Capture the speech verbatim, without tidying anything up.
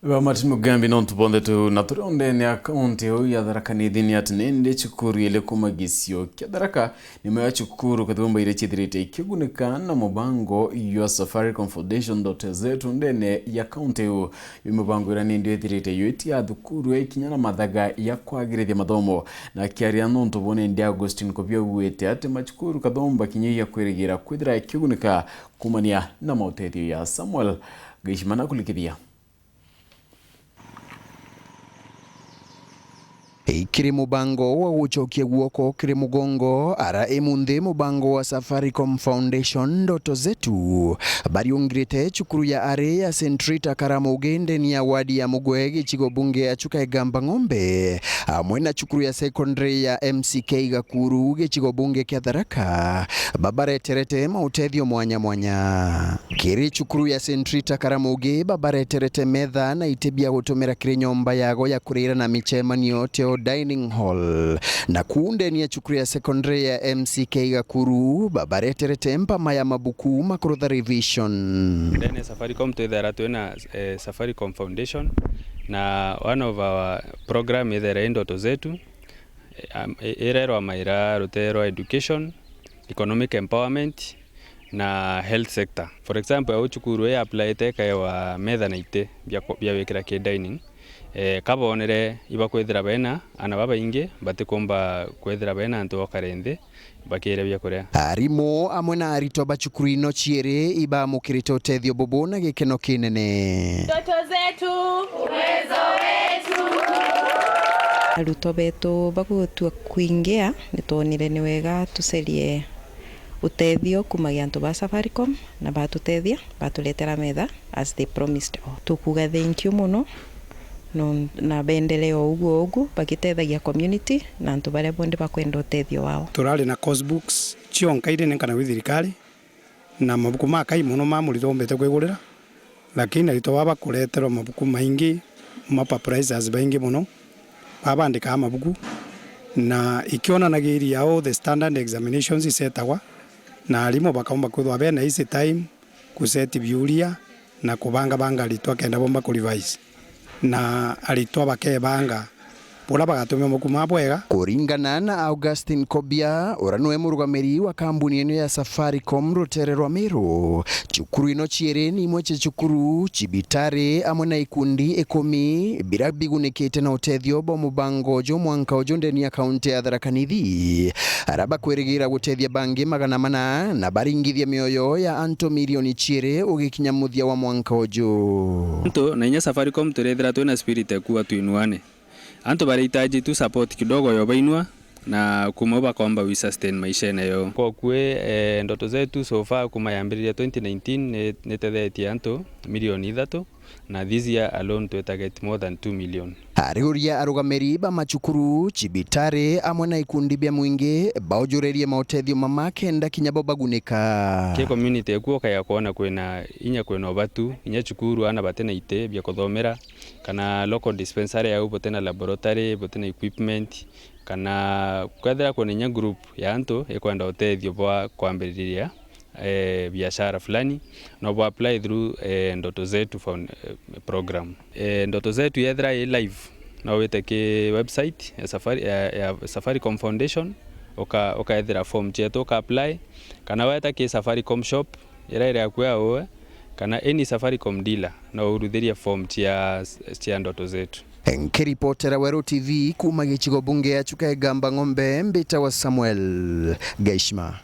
Ba Martin Mugambi nontu bonthe tu na turi o ndene ya kaunti iu ya Tharaka Nithi ni ati nindi cukuru iriku ma gicio kia Tharaka nimo ya cukuru kathumba iria ciithirite ikigunika na mubango jwa Safaricom Foundation Ndoto Zetu ndene ya kaunti iu. Yo mibango iria nindi ithirite yo itia thukuru ya ikinya na mathaga ya kwagirithia mathomo. Na akiaria nontu buu nindi Augustine Kobia augite ati macukuru kathumba kinya ya kwirigira kwithira ikigunika kumania na mautethio ya Samuel Gaishima na kulikithia. Ikiri mubango wa gucokia guoko kiri mugongo, ara imunthi mubango wa Safaricom Foundation Ndoto Zetu bariungirite cukuru ya ari ya Saint Rita Karamogi ndeni ya wadi ya Mugwe gicigo bunge ya Chuka Igamba Ng'ombe, amwe na cukuru ya secondary ya M C K Gakuru gicigo bunge kia Tharaka, babareterete mautethio mwanya mwanya. Kiri cukuru ya Saint Rita Karamogi, babareterete metha na iti bia gutumira kiri nyomba yago ya kurira na micemanio, teo dining hall. Na kuu ndeni ya cukuru ya secondary ya M C K Gakuru, babareterete mpama ya mabuku ma kurutha revision. Ndene Safaricom twithera twina, eh, Safaricom Foundation, na one of our program ithera i Ndoto Zetu, eh, am-, i-, irerwa maira rutee rwa education, economic empowerment na health sector. For example, au cukuru i applyite ikaewa metha na iti bia ku-, bia gwikira ki dining. Eh, kabonere ibakwithira bena ana babaingi, batikumba kwithira bena antu bokare nthi bakiria biakuria. Arimu amwe na aritwa ba cukuru ino ciiri ibamukirite utethio bubu na gikeno kinene. Ndoto zetu, uwezo wetu. Arutwo betu bagutua kuingia, nitwonire ni wega tucerie utethio kumagia antu ba Safaricom na batutethia, baturetera metha as they promised. Tukuga thank you muno, no, na baendelee o uguo uguo, bagitethagia community na antu baria bonthe bakwenda utethio wao. Turari na course books cionka iria nenkana wi thirikari, na mabuku makai mono ma muritwa ombete kwigurira, lakini aritwa baba bakureterwa mabuku maingi ma papyrizers baingi mono, baba bandikaa mabuku, na ikionanagiria au the standard examinations isetagwa, na arimu bakaumba kwithwa bena easy time kuset biuria na kubangabanga aritwa kenda bomba kurevise, na aritwa bakebanga buria bagatumia mabuku maa bwega. Kuringana na Augustine Kobia, uria niwe murugamiri wa kambuni ino ya Safaricom rutere rwa Meru, cukuru ino ciiri ni imwe cia cukuru, cibitari, amwe na ikundi ikumi biria bigunikite na utethio bwa mubango uju mwanka uju ndeni ya kaunti ya Tharaka Nithi. Aria bakwirigira gutethia bangi magana mana na baringithia mioyo ya antu milioni ciiri ugikinya muthia wa mwanka uju. Antu na inya Safaricom turethira twina spirit ya kuuga twinuane. Antu barahitaji tu support kidogo ya ubainua na kuma u bakomba wi sustain maishene yo. Kwa kwi, eh, Ndoto Zetu so far kuma yambiriria twenty nineteen ni, nitethethitie antu milioni ithatu. Na this year alone twi target more than two million. Ariuria arugamiri ba macukuru, cibitari, amwe na ikundi bia mwingi baujuririe mautethio mama kenda kinya bo bagunika. Ki community ekuo ukaya kwona kwina inya kwina ubatu, inya cukuru ana batina iti bia kuthomera, kana local dispensary yau butina laboratory, butina equipment, kana kwethira kwina inya group ya antu ikwenda utethio bwa kwambiriria eh, biashara fulani, no bu apply through, eh, Ndoto Zetu found, eh, program. Eh, Ndoto Zetu yethira i live, no wite ki website ya Safari, ya, ya Safaricom Foundation, uka-, ukaethira form cietu uka apply, kana weta ki Safaricom shop iria iri akui awe, kana any Safaricom dealer, no uruthirie form cia, cia Ndoto Zetu. Nkiripotera Weru T V kuma gicigo bunge ya Chuka Igamba Ng'ombe, mbitawa Samuel Gaishima.